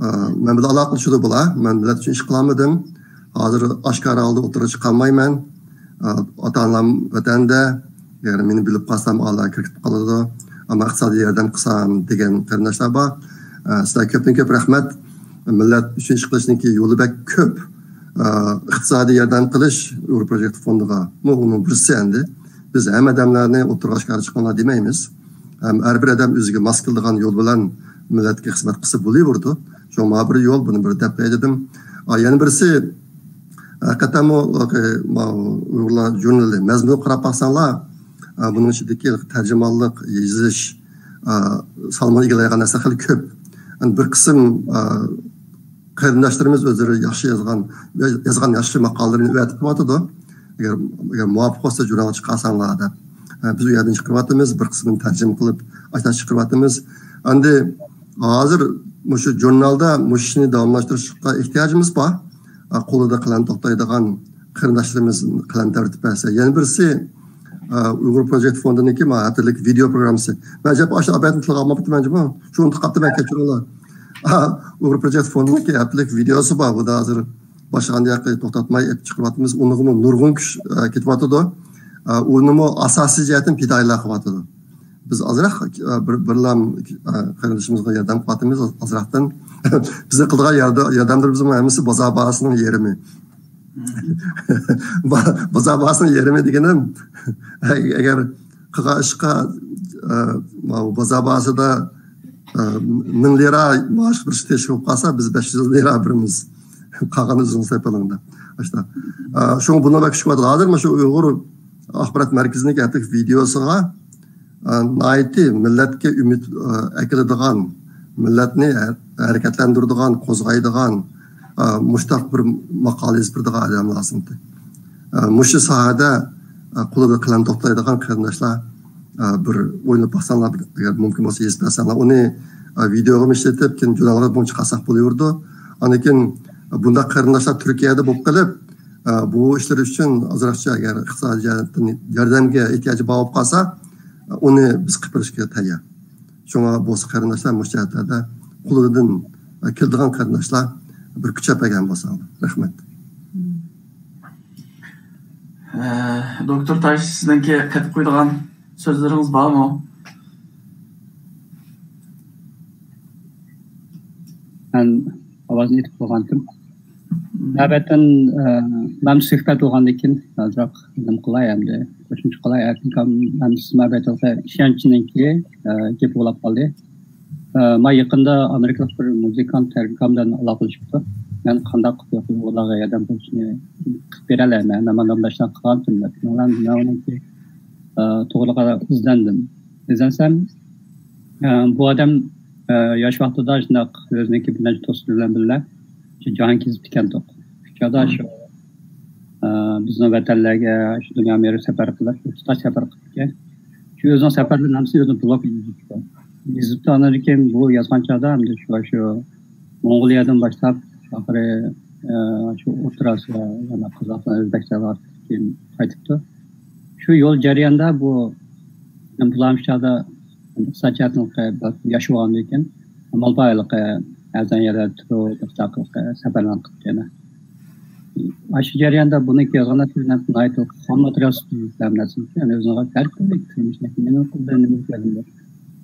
ئە، مەن بىلەن ئالاقىلىشىدۇ بۇلار. مەن مىللەت ئۈچۈن ئىش قىلالمىدىم. ھازىر ئاشكارا ھالدا ئوتتۇرىغا چىقالمايمەن. ئاتا-ئانام ۋەتەندە، ئەگەر مېنى بىلىپ قالسام، ئاللا كىركىتىپ قالىدۇ. ئەمما ئىقتىسادىي ياردەم قىلسام دېگەن قېرىنداشلار بار. سىلەرگە كۆپتىن كۆپ رەھمەت. مىللەت ئۈچۈن ئىش قىلىشنىڭكى يولى بەك كۆپ. ئىقتىسادىي ياردەم قىلىش ئۇيغۇر پروجېكت فوندىغا، بۇ ئۇنىڭ بىرسى ئەمدى. بىز ھەممە ئادەملەرنى ئوتتۇرىغا ئاشكارا چىقىڭلار دېمەيمىز. ھەم ھەر بىر ئادەم ئۆزىگە ماس كېلىدىغان يول بىلەن مىللەتكە خىزمەت قىلسا بولۇۋېرىدۇ. شۇڭا مانا بىر يول، بۇنى بىر دەپ بېرەي دېدىم. ئا، يەنە بىرسى، ھەقىقەتەنمۇ، ئۇيغۇرلار ژۇرنىلى مەزمۇنىغا قاراپ باقساڭلار، ئا، بۇنىڭ ئىچىدىكى تەرجىمانلىق، يېزىش، ئا، سالمىنى ئىگىلەيدىغان نەرسە خېلى كۆپ. يەنى بىر قىسىم، ئا، قېرىنداشلىرىمىز ئۆزلىرى ياخشى يازغان، يازغان ياخشى ماقالىلىرىنى ئەۋەتىپ قويۇۋاتىدۇ. ئەگەر، ئەگەر مۇۋاپىق بولسا، ژۇرنالغا چىقارساڭلار دەپ. ھە، بىز ئۇ يەردىن چىقىرىۋاتىمىز، بىر قىسمىنى تەرجىمە قىلىپ، ئاشۇنداق چىقىرىۋاتىمىز. ئەمدى ھازىر مۇشۇ ژۇرنالدا مۇشۇ ئىشنى داۋاملاشتۇرۇشقا ئېھتىياجىمىز بار. ئا، قولىدا قەلەم توختايدىغان قېرىنداشلىرىمىز قەلەم تەۋرىتىپ بەرسە. يەنە بىرسى، ئا، ئۇيغۇر پروجېكت فوندىنىڭكى ما ھەپتىلىك ۋىدېئو پروگراممىسى. مەن ئەجەب ئاشۇ ئاپەتنى تىلغا ئالماپتىمەنجۇمۇ؟ شۇ ئۇنتۇپ قاپتىمەن، كەچۈرۈڭلار. ئا، ئۇيغۇر پروجېكت فوندىنىڭكى ھەپتىلىك ۋىدېئوسى بار. بۇ ھازىر باشقا قانداق توختاتماي ئېلىپ چىقىرىۋاتىمىز. ئۇنىڭغىمۇ نۇرغۇن كۈچ، ئە، كېتىۋاتىدۇ. ئە، ئۇنىمۇ ئاساسىي جەھەتتىن پىدائىيلار قىلىۋاتىدۇ. بىز ئازراق، ئە، بىر، بىرلا، ئە، قېرىندىشىمىزغا ياردەم قىلىۋاتىمىز ئازراقتىن. بىزنىڭ قىلىدىغان ياردە-، ياردەملىرىمىزنىڭ ھەممىسى بازار باھاسىنىڭ يېرىمى. با-، بازار باھاسىنىڭ يېرىمى دېگىنىم، ئەگەر قىلغان ئىشقا، ئە، ماۋۇ بازار باھاسىدا، ئە، مىڭ لىرا مائاش بېرىش تېگىشلىك بولۇپ قالسا، بىز بەش يۈز لىرا بېرىمىز. قالغىنى ئۆزىڭىز ھېسابلاڭ دەپ. ئاشۇنداق. ئە، شۇڭا بۇنى بەك كۈچ قىلىۋاتىدۇ. ھازىر مۇشۇ ئۇيغۇر ئاخبارات مەركىزىنىڭكى ھەپتىلىك ۋىدېئوسىغا، ئە، ناھايىتى مىللەتكە ئۈمىد، ئە، ئەكېلىدىغان، مىللەتنى ھە-، ھەرىكەتلەندۈرىدىغان، قوزغايدىغان، ئە، مۇشتاق بىر ماقالە يېزىپ بېرىدىغان ئادەم لازىم. ئە، مۇشۇ ساھەدە، ئە، قولىدا قەلەم توختايدىغان قېرىنداشلار، ئە، بىر ئويلاپ باقساڭلار، بىر، ئەگەر مۇمكىن بولسا يېزىپ بەرسەڭلار، ئۇنى، ئە، ۋىدېئوغا ئىشلىتىپ، كېيىن ژۇرنالغا بۇنى چىقارساق بولۇۋېرىدۇ. ئاندىن كېيىن بۇنداق قېرىنداشلار تۈركىيەدە بولۇپ قېلىپ، ئە، بۇ ئىشلىرى ئۈچۈن ئازراقچە ئەگەر ئىقتىسادىي جەھەتتىن ياردەمگە ئېھتىياجى بار بولۇپ قالسا، ئە، ئۇنى بىز قىلىپ بېرىشكە تەييار. شۇڭا بولسا قېرىنداشلار مۇشۇ جەھەتلەردە قولىدىن، ئە، كېلىدىغان قېرىنداشلار بىر كۈچەپ بەرگەن بولساڭلار. رەھمەت. ئە، دوكتور تاش، سىزنىڭكى قېتىپ قويىدىغان سۆزلىرىڭىز بارمۇ؟ مەن ئاۋازنى ئېتىپ قويغانتىم. مەبەتەن، ئە، مەن سۆھبەت بولغاندىن كېيىن ئازراق نېمە قىلاي ئەمدى، قوشۇمچە قىلاي. ئەركىن ئاكام، مەن سىز مەبەت ئىشەنچنىڭكى، ئە، گېپى بولاپ قالدى. ئە، ما يېقىندا ئامېرىكىلىق بىر مۇزىكانت ئەركىن ئاكام بىلەن ئالاقىلىشىپتۇ. مەن قانداق قىلىپ ئۇيغۇرلارغا ياردەم قىلىشنى قىلىپ بېرەلەيمەن؟ مەن مانا مۇنداق قىلغانتىم دەپ. مەن ئۇنىڭكى، ئە، توغرىلىقىدا ئىزدەندىم. ئىزدەنسەم، ئە، بۇ ئادەم، ئە، ياش ۋاقتىدا شۇنداق ئۆزىنىڭكى بىر نەچچە دوستى بىلەن بىللە شۇ جاھان كېزىپتىكەنتۇق. شۇ چاغدا شۇ، ئە، بىزنىڭ ۋەتەنلەرگە، شۇ دۇنيا مېرى سەپەر قىلىپ، شۇ تۇتاش سەپەر قىلىپتىكەن. شۇ ئۆزىنىڭ سەپەرلىرىنى ھەممىسىنى ئۆزىنىڭ بىلوگىغا يېزىپتۇ. يېزىپتۇ، ئاندىن كېيىن بۇ يازغان چاغدا ئەمدى شۇ، شۇ موڭغۇلىيەدىن باشلاپ، ئاخىرى، ئە، شۇ ئوتتۇرا ئاسىيا، يەنە قازاقىستان، ئۆزبېكىستانغا كېيىن قايتىپتۇ. شۇ يول جەريانىدا بۇ، بۇلار شۇ چاغدا ئىقتىساد جەھەتتىن ياخشى بولغاندىن كېيىن، ئامال بار ھېلىقى ئەرزان يەرلەردە تۇرۇپ، سەپەرلەرنى قىلىپتۇ يەنە. ئاشۇ جەرياندا بۇنىڭكى يازغان نەرسىلىرى ناھايىتى خام ماتېرىيال سۈپىتىدە يۈزلەنگەن نەرسە. يەنى ئۆزىنىڭ ھەر كۈنلۈك تۇرمۇشىنى نېمە قىلدى، نېمە كۆردى.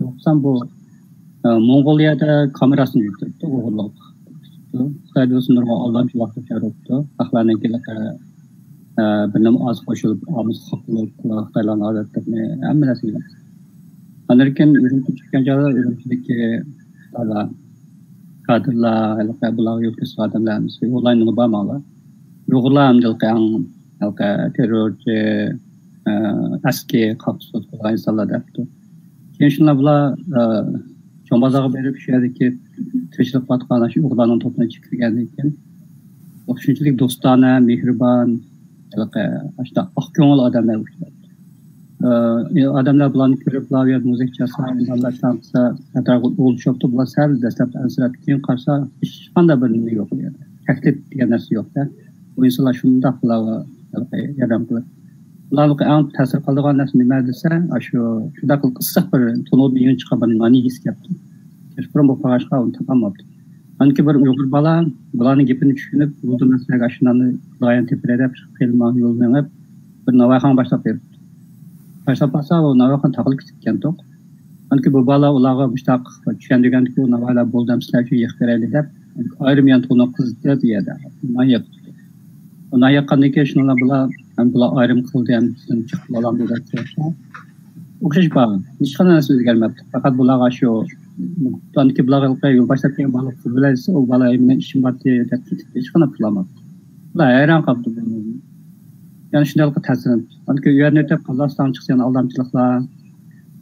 يوقسام بۇ، ئە، موڭغۇلىيەدە كامېراسىنى يۈرۈتۈپتۇ، ئوغرىلىق تۇتۇپتۇ. خىتايدا بولسا نۇرغۇن ئالدامچىلىق دۇچار بولۇپتۇ. خەقلەرنىڭكى، ئە، بىر نېمە ئاز قوشۇلۇپ، ئامىسى خاپىلىپ، خىتايلارنىڭ ئادەتلىرىنى ھەممە نەرسىنى. ئاندىن كېيىن ئۈرۈمچىگە چىققان چاغدا ئۈرۈمچىدىكى بالا كادىرلار، ھېلىقى بۇلارغا يول كۆرسىتىدىغان ئادەملەر ھەممىسى ئونلاينغا بارماڭلار. ئۇيغۇرلار ئەمدى ھېلىقى ئەڭ، ھېلىقى تېررورچى، ئە، ئەسكى، قاقتۇس قىلغان ئىنسانلار دەپتۇ. كېيىن شۇنداق بۇلار، ئە، چوڭ بازارغا بېرىپ، شۇ يەردىكى تىرىشلىق قىلىۋاتقان شۇ ئۇيغۇرلارنىڭ توپىنى چېكىپ كىرگەندىن كېيىن، شۇنچىلىك دوستانە، مېھرىبان، ھېلىقى ئاشۇنداق ئاق كۆڭۈل ئادەملەر ئۇچراپتۇ. ئە، ئادەملەر بۇلارنى كۆرۈپ، بۇلار بۇ يەردە مۇزىكا چالسا، ئىنسانلار چاقسا، ئەتراپقا ئۇلىشىپتۇ. بۇلار سەل دەسلەپتە ئەنسىرەپ، كېيىن قارىسا، ھېچقانداق بىر نېمە يوق ئۇ يەردە. تەكلىپ دېگەن نەرسە يوق-دە. بۇ ئىنسانلار شۇنداق بۇلارغا ياردەم قىلىپ. بۇلارغا ئەڭ تەسىر قىلىدىغان نەرسە نېمە دېسە، ئاشۇ شۇنداق قىلىپ ئىسسىق بىر تونۇردىن يېڭى چىققان بىر نان يېگۈسى كەپتۇ. كەچقۇرۇن بولۇپ قالغاچقا ئۇنى تاپالماپتۇ. ئاندىن بىر ئۇيغۇر بالا بۇلارنىڭ گېپىنى چۈشىنىپ، بولدى، مەن سىلەرگە ئاشۇ ناننى قىلايىن تېپىلەي دەپ، خېلى ماڭا يول مېڭىپ، بىر ناۋايخانا باشلاپ بېرىپتۇ. باشلاپ بارسا، ئۇ ناۋايخانا تاقىلىپ كېتىپتىكەنتۇق. ئاندىن بۇ بالا ئۇلارغا مۇشتاق چۈشەندۈرگەندىكى، ئۇ ناۋايلار بولدى، سىلەر ئۈچۈن يېقىپ بېرەيلى دەپ، ئايرىم يەنە تونۇر قىزىتىپ، بۇ يەردە نان يېقىپتۇ. ئۇ نان ياققاندىن كېيىن شۇنىڭ بىلەن بۇلار، ھەم بۇلار ئايرىم قىلدى، ھەم بىزدىن چىقىپ بولامدۇ دەپ سورىسا، ئوخشاش بار. ھېچقانداق نەرسە ئۆزگەرمەپتۇ. پەقەت بۇلارغا شۇ، ئاندىن بۇلارغا ھېلىقى يول باشلاپ كەلگەن بالا قىلىۋەرسە، ئۇ بالا مېنىڭ ئىشىم بارتى دەپ كېتىپتۇ. ھېچقانداق پۇل ئالماپتۇ. بۇلار ھەيران قالىپتۇ بۇنىڭدىن. يەنە شۇنداق قىلىپ تەسىرلىنىپتۇ. ئاندىن كېيىن ئۇ يەردىن ئۆتۈپ قازاقىستانغا چىقسا يەنە ئالدامچىلىقلار،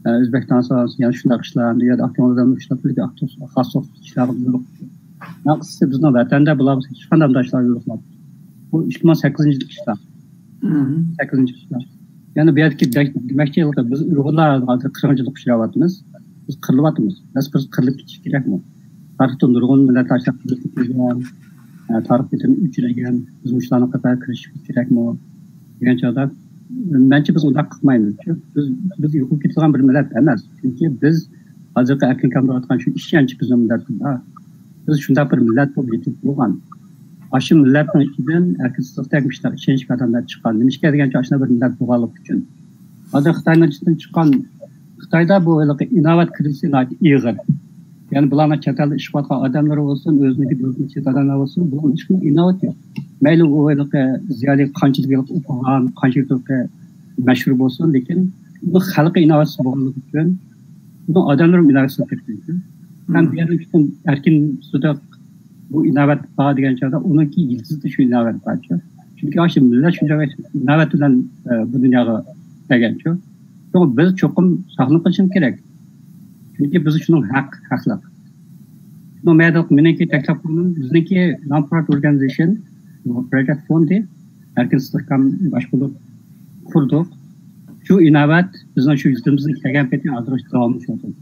ئە، ئۆزبېكىستانغا يەنە شۇنداق ئىشلار، ئەمدى ئۇ يەردە ئاكتىڭ ئادەم ئۇشلاپ بىلگە ئاكتىڭ خاس توختىتىشلارغا بۇيرۇق. مەن قىسقىسى بىزنىڭ ۋەتەندە بۇلار ھېچقانداق مۇنداق ئىشلار يولۇقماپتۇ. بۇ ئىككى مىڭ سەككىزىنچى يىللىق ئىشلار. مم. سەككىزىنچى يىللىق ئىشلار. يەنى بۇ يەردىكى دەك-، دېمەكچى، بىز ئۇيغۇرلار ھازىر قىرغىنچىلىققا ئۇچراۋاتىمىز. بىز قىرىلىۋاتىمىز. بەس، بىز قىرىلىپ كېتىش كېرەكمۇ؟ تارىختىن نۇرغۇن مىللەت ئاشۇنداق قىرىلىپ كېتىلگەن، ئە، تارىخ بېتىدىن ئۆچۈرۈلگەن، بىز مۇشۇلارنىڭ قاتارىغا كىرىشىش كېرەكمۇ دېگەن چاغدا، مەنچە بىز ئۇنداق قىلمايمىز. بىز، بىز يوقىلىپ كېتىدىغان بىر مىللەت ئەمەس. چۈنكى بىز ھازىرقى ئەركىن كامىلاتقان شۇ ئىشەنچ بىزنىڭ مىللەتتە بار. بىز شۇنداق بىر مىللەت بولۇپ يېتىلىپ بولغان. ئاشۇ مىللەتنىڭ ئىچىدىن ئەركىن سىدىقتەك مۇشۇنداق ئىشەنچلىك ئادەملەر چىققان. نېمىشقا دېگەنچە ئاشۇنداق بىر مىللەت بولغانلىقى ئۈچۈن. ھازىر خىتاينىڭ ئىچىدىن چىققان، خىتايدا بۇ ھېلىقى ئىناۋەت كىرىزىسى ناھايىتى ئېغىر. يەنى بۇلارنىڭ چەت ئەلدە ئىش قىلىۋاتقان ئادەملىرى بولسۇن، ئۆزىنىڭكى دۆلىتىنىڭ چەت ئادەملىرى بولسۇن، بۇنىڭ ھېچقانداق ئىناۋىتى يوق. مەيلى ئۇ ھېلىقى زىيالىي قانچىلىك ھېلىقى ئوقۇغان، قانچىلىك ھېلىقى مەشھۇر بولسۇن، لېكىن ئۇنىڭ خەلققە ئىناۋەتسىز بولغانلىقى ئۈچۈن، ئۇنىڭ ئادەملىرىمۇ ئىناۋەتسىز بولۇپ كەتكەن. ھەم بۇ يەردىن چىققان ئەركىن سىدىق بۇ ئىناۋەت بار دېگەن چاغدا ئۇنىڭكى يىلتىزىدا شۇ ئىناۋەت بارچۇ. چۈنكى ئاشۇ مىللەت شۇنچە ئىناۋەت بىلەن، ئە، بۇ دۇنياغا كەلگەنچۇ. شۇڭا بىز چوقۇم ساقلىنىپ قېلىشىمىز كېرەك. چۈنكى بىز شۇنىڭ ھەق، ھەقلىق. شۇنىڭ مەيدىلىق مېنىڭكى تەكلىپ قىلغىنىم، بىزنىڭكى نان پروفىت ئورگانىزېيشن، پروجېكت فوندى، ئەركىن ئىستىھكام باش بولۇپ قۇردۇق. شۇ ئىناۋەت بىزنىڭ شۇ يۇرتىمىزغا كەلگەن پېتى ھازىرغىچە داۋاملىشىۋاتىدۇ.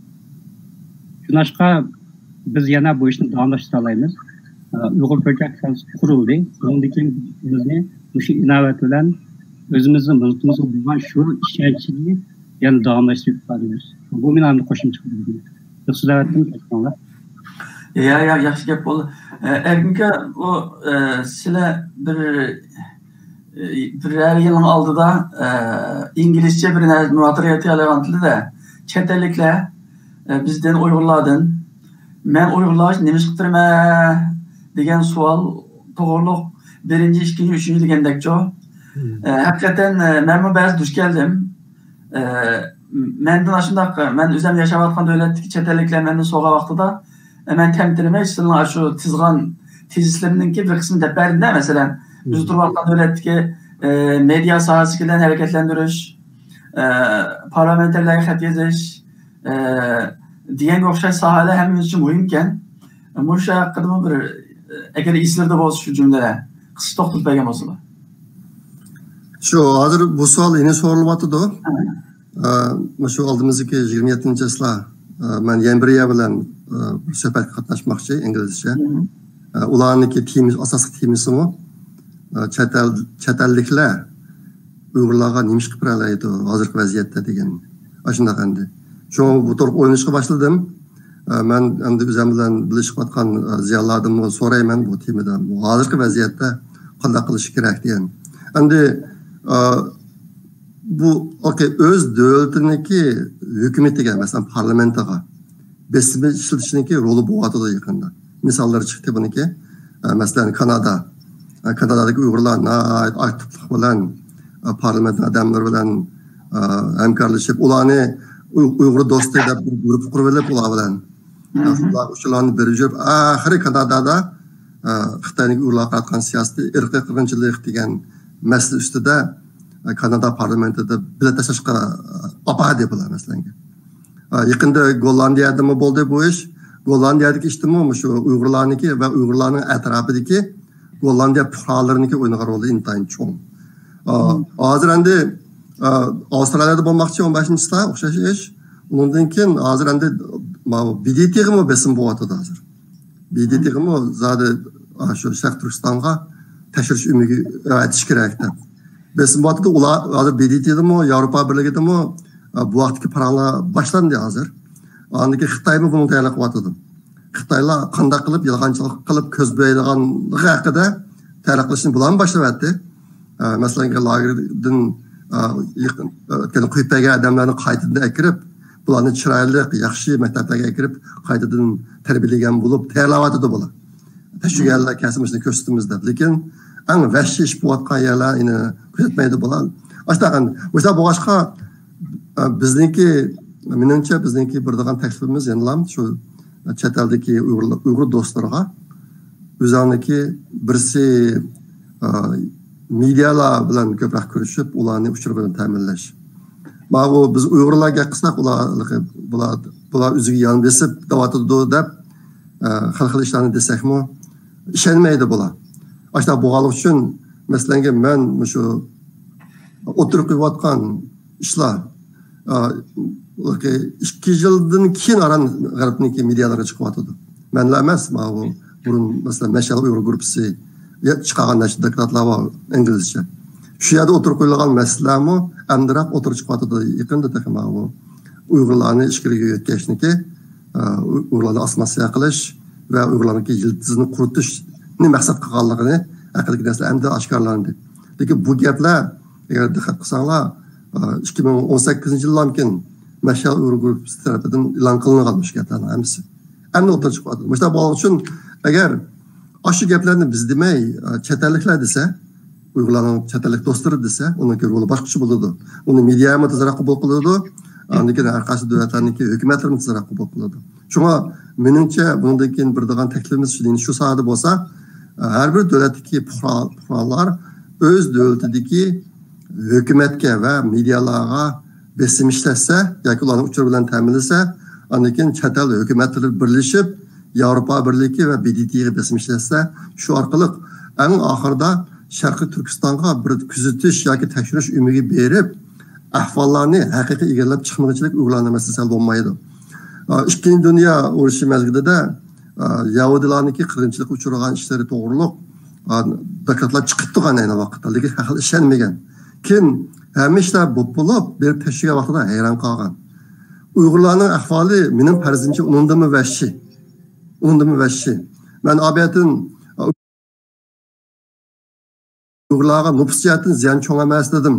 شۇڭلاشقا بىز يەنە بۇ ئىشنى داۋاملاشتۇرالايمىز. ئۇيغۇر پروجېكت فوند قۇرۇلدى. بۇنىڭدىن كېيىن بىزنى مۇشۇ ئىناۋەت بىلەن ئۆزىمىزنىڭ مىللىتىمىزغا بولغان شۇ ئىشەنچنى يەنە داۋاملاشتۇرۇپ بارىمىز. بۇ مېنىڭ ئەمدى قوشۇمچە قىلغىنىم. ياخشى دەۋەتتىم، ئەسلىڭلار. يا، يا، ياخشى گەپ بولدى. ئە، ئەركىن ئاكا، بۇ، ئە، سىلەر بىر، ئە، بىرەر يىلنىڭ ئالدىدا، ئە، ئىنگلىزچە بىر نەرسە مۇھاتىرە ئېيتىيالايغانتىلىدە، چەت ئەللىكلەر، ئە، بىزدىن، ئۇيغۇرلاردىن، «مەن ئۇيغۇرلار ئۈچۈن نېمە ئىش قىلىپ تۇرىمەن؟» دېگەن سوئال توغرۇلۇق بىرىنچى، ئىككىنچى، ئۈچىنچى دېگەندەكچۇ؟ ئە، ھەقىقەتەن، ئە، مەنمۇ بەزى دۇچ كەلدىم. ئە، مەندىن ئاشۇنداق، مەن ئۆزۈم ياشاۋاتقان دۆلەتتىكى چەت ئەللىكلەر مەندىن سورىغان ۋاقتىدا، ئە، مەن تەمتىرىمەي، سىلىنىڭ ئاشۇ تىزغان تېزىسلىرىنىڭكى بىر قىسمىنى دەپ بەردىم-دە، مەسىلەن، بىز تۇرۇۋاتقان دۆلەتتىكى، ئە، مېدىيا ساھەسىدىكىلەرنى ھەرىكەتلەندۈرۈش، ئە، پارلامېنتارلارغا خەت يېزىش، ئە، دېگەنگە ئوخشاش ساھەلەر ھەممىمىز ئۈچۈن مۇھىمكەن. مۇشۇ ھەققىدىمۇ بىر، ئە، ئەگەر ئېسىلىرىدە بولسا شۇ جۈملىلەر قىسقىچە توختىلىپ بەرگەن بولسىلا. شۇ ھازىر بۇ سوئال يەنە سورىلىۋاتىدۇ. ئە، مۇشۇ ئالدىمىزدىكى يىگىرمە يەتتىنچى چىسلا، ئە، مەن يەنە بىر يەر بىلەن، ئە، بىر سۆھبەتكە قاتناشماقچى ئىنگلىزچە. ئە، ئۇلارنىڭكى تېمىسى، ئاساسلىق تېمىسىمۇ، ئە، چەت ئەل، چەت ئەللىكلەر ئۇيغۇرلارغا نېمە ئىش قىلىپ بېرەلەيدۇ ھازىرقى ۋەزىيەتتە دېگەن ئاشۇنداق ئەمدى. شۇڭا بۇ توغرا ئويلىنىشقا باشلىدىم. ئە، مەن ئەمدى ئۆزۈم بىلەن بىللە ئىش قىلىۋاتقان، ئە، زىيالىيلاردىنمۇ سورايمەن بۇ تېمىدا. بۇ ھازىرقى ۋەزىيەتتە قانداق قىلىش كېرەك دېگەن. ئەمدى، ئە، بۇ، ئوكەي، ئۆز دۆلىتىنىڭكى ھۆكۈمىتىگە، مەسىلەن، پارلامېنتىغا بېسىم ئىشلىتىشنىڭكى رولى بولۇۋاتىدۇ يېقىندا. مىساللار چىقتى بۇنىڭكى. ئە، مەسىلەن، كانادا. ئە، كانادادىكى ئۇيغۇرلار ناھايىتى ئاكتىپلىق بىلەن، ئە، پارلامېنت ئادەملىرى بىلەن، ئە، ھەمكارلىشىپ، ئۇلارنى ئۇي-، ئۇيغۇر دوستى دەپ بىر گۇرۇپپا قۇرۇۋېلىپ، ئۇلار بىلەن، ئە، شۇنداق ئۇچۇرلارنى بېرىپ يۈرۈپ، ئاخىرى كانادادا، ئە، خىتاينىڭ ئۇيغۇرلارغا قاراتقان سىياسىتى ئىرقىي قىرغىنچىلىق دېگەن مەسىلە ئۈستىدە، ئە، كانادا پارلامېنتىدا بېلەت تاشلاشقا، ئە، ئاپاردى بۇلار، مەسىلەن. ئا، يېقىندا گوللاندىيەدىمۇ بولدى بۇ ئىش. گوللاندىيەدىكى ئىشتىمۇ مۇشۇ ئۇيغۇرلارنىڭكى ۋە ئۇيغۇرلارنىڭ ئەتراپىدىكى گوللاندىيە پۇقرالىرىنىڭكى ئوينىغان رولى ئىنتايىن چوڭ. ئا، ھازىر ئەمدى، ئا، ئاۋسترالىيەدە بولماقچى ئون بەشىنچى چىسلا، ئوخشاش ئىش. ئۇنىڭدىن كېيىن ھازىر ئەمدى ماۋۇ بى دى تىغىمۇ بېسىم بولۇۋاتىدۇ ھازىر. بى دى تىغىمۇ زادى، ئا، شۇ شەرقىي تۈركىستانغا تەكشۈرۈش ئۆمىكى ئەۋەتىش كېرەك دەپ. بېسىم بولۇۋاتىدۇ. ئۇلار ھازىر بى دى تىدىمۇ، ياۋروپا بىرلىكىدىمۇ، ئە، بۇ ھەقتىكى پاراڭلار باشلاندى ھازىر. ئاندىن كېيىن خىتايمۇ بۇنىڭغا تەييارلىق قىلىۋاتىدۇ. خىتايلار قانداق قىلىپ يالغانچىلىق قىلىپ كۆز بۆيىدىغانلىقى ھەققىدە تەييارلىق قىلىشنى بۇلارمۇ باشلىۋەتتى. ئە، مەسىلەن، لاگېردىن، ئە، يېقىن، ئە، ئۆتكەندە قويۇپ بەرگەن ئادەملەرنى قايتىدىن ئەكىرىپ، بۇلارنى چىرايلىق، ياخشى مەكتەپلەرگە ئەكىرىپ، قايتىدىن تەربىيەلىگەن بولۇپ تەييارلاۋاتىدۇ بۇلار. تەكشۈرگەنلەر كەلسە مۇشۇنى كۆرسىتىمىز دەپ. لېكىن ئەڭ ۋەھشىي ئىش بولۇۋاتقان يەرلەر يەنە كۆزەتمەيدۇ بۇلار. ئاشۇنداق، مۇشۇنداق بولغاچقا، ئە، بىزنىڭكى، مېنىڭچە بىزنىڭكى بېرىدىغان تەكلىپىمىز يەنىلا شۇ چەت ئەلدىكى ئۇيغۇر، ئۇيغۇر دوستلىرىغا ئۆزۈڭنىڭكى بىرسى، ئە، مېدىيالار بىلەن كۆپرەك كۆرۈشۈپ، ئۇلارنى ئۇچۇر بىلەن تەمىنلەش. ماۋۇ بىز ئۇيغۇرلار گەپ قىلساق، ئۇلار، بۇلار، بۇلار ئۆزىگە يان بېسىپ دەۋاتىدۇ دەپ، ئە، خىل خىل ئىشلارنى دېسەكمۇ ئىشەنمەيدۇ بۇلار. ئاشۇنداق بولغانلىقى ئۈچۈن، مەسىلەن، مەن مۇشۇ ئوتتۇرىغا قويۇۋاتقان ئىشلار، ئە، ئىككى يىلدىن كېيىن ئاران غەربنىڭكى مېدىيالىرىغا چىقىۋاتىدۇ. مەنلا ئەمەس، ماۋۇ بۇرۇن، مەسىلەن، مەشئەل ئۇيغۇر گۇرۇپپىسى چىقارغان نەشر دوكلاتلار بار ئىنگلىزچە. شۇ يەردە ئوتتۇرىغا قويۇلغان مەسىلىلەرمۇ ئەمدىراق ئوتتۇرىغا چىقىۋاتىدۇ. يېقىندا تېخى ماۋۇ ئۇيغۇرلارنى ئىچكىرىگە يۆتكەشنىكى، ئۇيغۇرلارنى ئاسسىمىلياتسىيە قىلىش ۋە ئۇيغۇرلارنىڭكى يىلتىزىنى قۇرۇتۇشنى مەقسەت قىلغانلىقىنى ھەققىدىكى نەرسىلەر ئەمدى ئاشكارىلاندى. لېكىن بۇ گەپلەر، ئەگەر دىققەت قىلساڭلار، ئىككى مىڭ ئون سەككىزىنچى يىللارمىكىن مەشئەل ئۇيغۇر گۇرۇپپىسى تەرىپىدىن ئېلان قىلىنغان مۇشۇ گەپلەرنىڭ ھەممىسى. ئەمدى ئوتتۇرىغا چىقىۋاتىدۇ. مۇشۇنداق بولغان ئۈچۈن، ئەگەر ئاشۇ گەپلەرنى بىز دېمەي، چەت ئەللىكلەر دېسە، ئۇيغۇرلارنىڭ چەت ئەللىك دوستلىرى دېسە، ئۇنىڭكى رولى باشقىچە بولىدۇ. ئۇنى مېدىيامۇ تېزرەك قوبۇل قىلىدۇ. ئاندىن كېيىن ھەر قايسى دۆلەتلەرنىڭكى ھۆكۈمەتلىرىمۇ تېزرەك قوبۇل قىلىدۇ. شۇڭا مېنىڭچە بۇنىڭدىن كېيىن بېرىدىغان تەكلىپىمىز شۇ، شۇ ساھەدە بولسا، ھەر بىر دۆلەتتىكى پۇقرا-، پۇقرالار ئۆز دۆلىتىدىكى ھۆكۈمەتكە ۋە مېدىيالارغا بېسىم ئىشلەتسە ياكى ئۇلارنى ئۇچۇر بىلەن تەمىنلىسە، ئاندىن كېيىن چەت ئەل ھۆكۈمەتلىرى بىرلىشىپ ياۋروپا بىرلىكى ۋە بى دى تىغا بېسىم ئىشلەتسە، شۇ ئارقىلىق ئەڭ ئاخىرىدا شەرقىي تۈركىستانغا بىر كۆزىتىش ياكى تەكشۈرۈش ئۆمىكى بېرىپ، ئەھۋاللارنى ھەقىقىي ئىگىلەپ چىقمىغۇچىلىك ئۇيغۇرلارنىڭ مەسىلىسى ھەل بولمايدۇ. ئىككىنچى دۇنيا ئۇرۇشى مەزگىلىدە، ئا، يەھۇدىيلارنىڭكى قىرغىنچىلىققا ئۇچرىغان ئىشلىرى توغرۇلۇق، ئا، دوكلاتلار چىقىپ تۇرغان ئەينى ۋاقىتتا، لېكىن خەلق ئىشەنمىگەن. كېيىن ھەممە ئىشلار بوپ بولۇپ، بېرىپ تەكشۈرگەن ۋاقتىدا ھەيران قالغان. ئۇيغۇرلارنىڭ ئەھۋالى مېنىڭ پەرىزىمچە ئۇنىڭدىنمۇ ۋەھشىي. ئۇنىڭدىنمۇ ۋەھشىي. مەن ئابىيەتىن، ئۇيغۇرلارغا نوپۇس جەھەتتىن زىيان چوڭ ئەمەس دېدىم.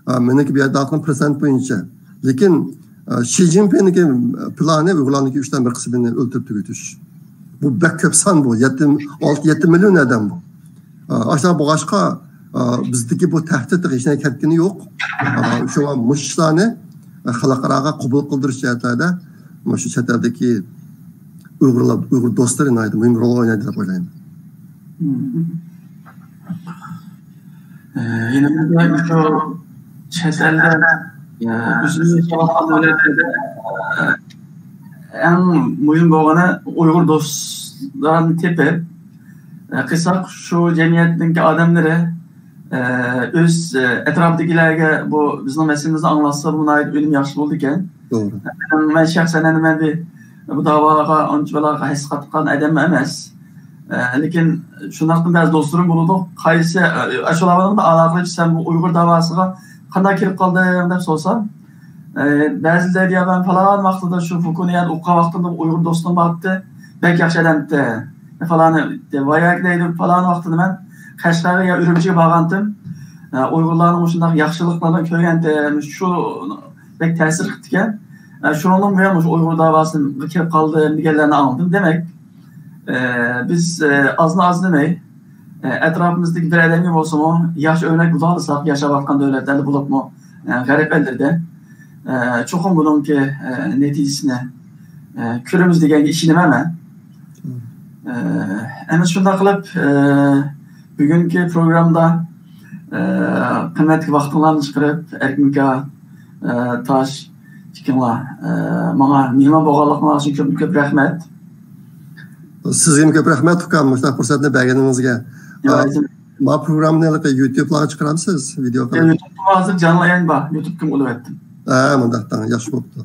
ئا، مېنىڭكى بۇ يەردە ئالغان پىرسەنت بويىچە. لېكىن، ئا، شى جىنپىڭنىڭكى پىلانى ئۇيغۇرلارنىڭكى ئۈچتىن بىر قىسمىنى ئۆلتۈرۈپ تۈگىتىش. بۇ بەك كۆپ سان بۇ. يەتتە، ئالتە، يەتتە مىليون ئادەم بۇ. ئا، ئاشۇنداق بولغاچقا، ئا، بىزدىكى بۇ تەھدىت ھېچ نەگە كەتكىنى يوق. ئا، شۇڭا مۇشۇ ئىشلارنى، ئا، خەلقئاراغا قوبۇل قىلدۇرۇش جەھەتلەردە مۇشۇ چەت ئەلدىكى ئۇيغۇرلار، ئۇيغۇر دوستلىرى ناھايىتى مۇھىم رول ئوينايدۇ دەپ ئويلايمەن. مم. ئە، يەنە بىر شۇ چەت ئەلدە، ئە، ئۆزىمىزنىڭ ياشاۋاتقان دۆلەتلەردە، ئە، ئەڭ مۇھىم بولغىنى ئۇيغۇر دوستلارنى تېپىپ، ئە، قىلساق شۇ جەمئىيەتنىڭكى ئادەملىرى، ئە، ئۆز، ئە، ئەتراپىدىكىلەرگە بۇ بىزنىڭ مەسىلىمىزنى ئاڭلاتسا، بۇ ناھايىتى ئۈنۈمى ياخشى بولىدىكەن. توغرا. مەن، مەن شەخسەن ئەمدى مەن بۇ، بۇ داۋاغا ئانچە بىر ھەسسە قاتقان ئادەم ئەمەس. ئە، لېكىن شۇنداقتىن بەزى دوستلىرىم بولىدۇ. قايسى، ئە، ئاشۇلار بىلەن ئالاقىلىشىپ، سەن بۇ ئۇيغۇر داۋاسىغا قانداق كىرىپ قالدىڭ دەپ سورىسام، ئە، بەزىلەر دېيە، مەن پالان ۋاقتىدا شۇ فۇكۇنى يەردە ئوقۇغان ۋاقتىمدا ئۇيغۇر دوستۇم بارتتى. بەك ياخشى ئادەمتى. پالانى، ۋاياك دەيدۇ، پالان ۋاقتىدا مەن قەشقەرگە يا ئۈرۈمچىگە بارغانتىم. ئە، ئۇيغۇرلارنىڭ مۇشۇنداق ياخشىلىقلىرىنى كۆرگەنتىم. شۇ بەك تەسىر قىپتىكەن. ئە، شۇنىڭدىن بۇيان مۇشۇ ئۇيغۇر داۋاسىغا كىرىپ قالدىم دېگەنلەرنى ئاڭلىدىم. دېمەك، ئە، بىز، ئە، ئازنى ئاز دېمەي، ئە، ئەتراپىمىزدىكى بىر ئادەمگە بولسىمۇ ياخشى ئۆرنەك بولالىساق، ياشاۋاتقان دۆلەتلەردە بولۇپمۇ، ئە، غەرب ئەللىرىدە، ئە، چوقۇم بۇنىڭكى، ئە، نەتىجىسىنى، ئە، كۆرىمىز دېگەنگە ئىشىنىمەن مەن. ئە، ئەمدى شۇنداق قىلىپ، ئە، بۈگۈنكى پروگرامدا، ئە، قىممەتلىك ۋاقتىڭلارنى چىقىرىپ، ئەركىنكا، ئە، تاش، ئىككىڭلار، ئە، ماڭا مېھمان بولغانلىقىڭلار ئۈچۈن كۆپتىن كۆپ رەھمەت. سىزگىمۇ كۆپ رەھمەت، ئۇكام، مۇشۇنداق پۇرسەتنى بەرگىنىڭىزگە. يا، ئە، ئەزىم. ما پروگراممىنى ھېلىقى يۇتۇبلارغا چىقىرامسىز؟ ۋىدېو قىلىپ. يۇتۇبتا ھازىر جانلى يايىن بار. يۇتۇبتىن ئۇلىۋەتتىم. ھە، مۇنداق دەڭ، ياخشى بوپتۇ.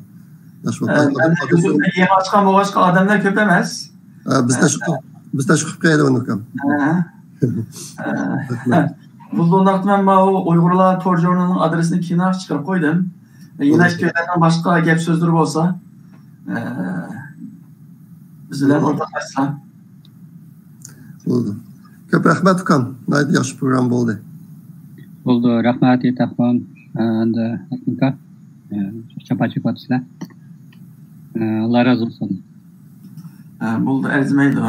ياخشى بوپتۇ. ئە، يۇتۇبنى يېڭى ئاچقان بولغاچقا ئادەملەر كۆپ ئەمەس. ئە، بىز ئە، تەشۋىق، بىز تەشۋىق قىلىۋېتىۋاتىمىز، ئۇكام. ئە. ئە. بۇ بۇنداقتا مەن ماۋۇ ئۇيغۇرلار تور ژۇرنىلىنىڭ ئادرېسىنى كېيىنراق چىقىرىپ قويدۇم. ئە، يەنە ئىككىيلەننىڭ باشقا گەپ سۆزلىرى بولسا، ئە، بىز بىلەن ئورتاقلاشسا. بولدى. كۆپ رەھمەت، ئۇكام. ناھايىتى ياخشى پروگرامما بولدى. بولدى. رەھمەت، يېتەخۇن. ئەمدى ئەركىنكا، ئە، چاپان چېكىۋاتىسىلەر. ئە، ئاللا رازى بولسۇن. ئە، بولدى، ئەرزىمەيدۇ.